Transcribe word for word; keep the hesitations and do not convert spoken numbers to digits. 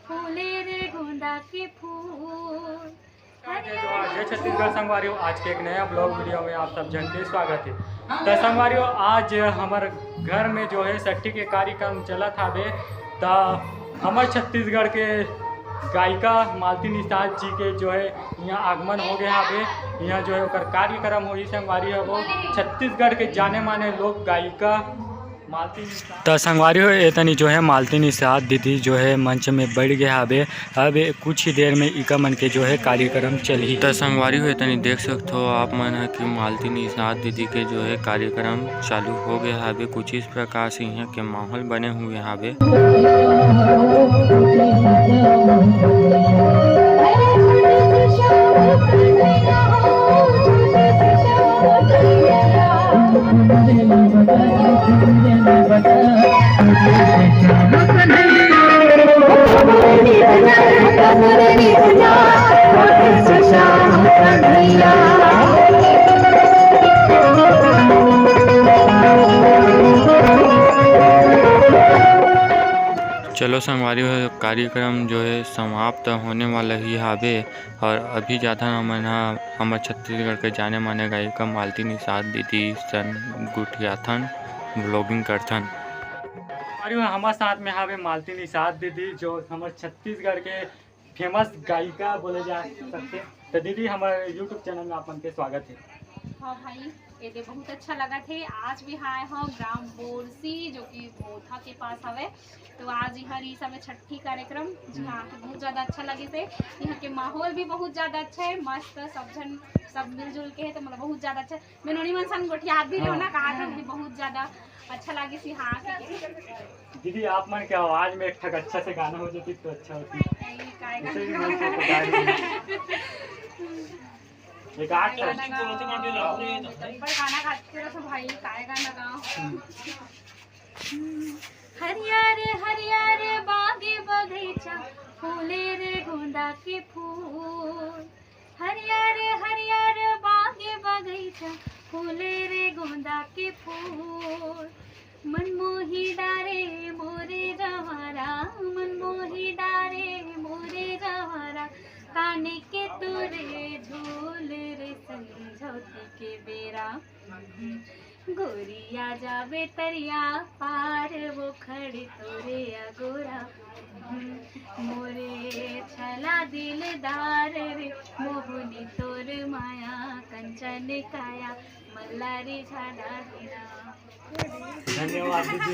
फूले रे गोंदा के फूल। जय जोहार, जय छत्तीसगढ़ संगवारी हो। आज के एक नया ब्लॉग वीडियो में आप सब झन के स्वागत है। त संगवारी हो, आज हमर घर में जो है छट्ठी के कार्यक्रम चलत हावे। त हमर छत्तीसगढ़ के गायिका मालती निषाद जी के जो है यहाँ आगमन हो गया हावे। यहाँ जो है ओकर कार्यक्रम होही संगवारी हो। छत्तीसगढ़ के जाने माने लोक गायिका मालती निषाद। त संगवारी हो, एतनी जो है मालती निषाद दीदी जो है मंच में बैठ गया हावे। अब कुछ ही देर में इका मन के जो है कार्यक्रम चलही। त संगवारी हो, एतनी देख सकथो आप मन ह कि मालती निषाद दीदी के जो है कार्यक्रम चालू हो गया हावे। कुछ इस प्रकार से यहाँ के माहौल बने हुए हावे। चलो संगवारी हो, कार्यक्रम जो है समाप्त होने वाला ही हावे और अभी जाथन हमन ह हमर छत्तीसगढ़ के जाने माने गायिका मालती निषाद दीदी सन गोठियाथन, व्लॉगिंग करथन। और हमर साथ में हावे मालती निषाद दीदी, जो हमर छत्तीसगढ़ के फेमस गायिका बोले जा सकथे। त दीदी, हमर YouTube चैनल में आप मन के स्वागत है। हाँ भाई, ये दे बहुत अच्छा लगत हे। आज भी आए हो ग्राम बोरसी, जो कि मोथा के पास हवे। तो आज यहाँ ई सब छट्ठी कार्यक्रम, जी हाँ, तो बहुत ज़्यादा अच्छा लगे थे। यहाँ के माहौल भी बहुत ज़्यादा अच्छा है, मस्त, सब जन, सब मिलजुल के है, तो मतलब बहुत ज़्यादा अच्छा। मैं नोनी मन संग गोठियात भी रहो ना, हाँ। कहा था कि बहुत ज़्यादा अच्छा लगे सी, हाँ, के। दीदी, आप मन के आवाज में एक ठक अच्छा से गाना हो जाती तो अच्छा होती। नहीं, काय जैसे भी गाना? मन को तो गा लीजिए। एक आठ ठक। गाना गाओ, मैं तब पर गाना गाते रहो भाई, काय गाना गाओ? हरिया रे हरिया रे बागे बगैचा, फूले रे गोंदा के फूल। हरिया रे हरिया रे बागे बगैचा, फूले रे गोंदा के फूल। मन मोही डारे मोरे जवारा, मन मोही डारे मोरे जवारा। काने के तोरे झोल रे संझौती के बेरा। गोरिया जाबे तरिया पार, वो खड़े तोरे अगोरा। मोरे छला दिलदार रे, मोहनी तोर माया, कंचन काया, मल्लारी झाड़ा दिना। धन्यवाद दीदी।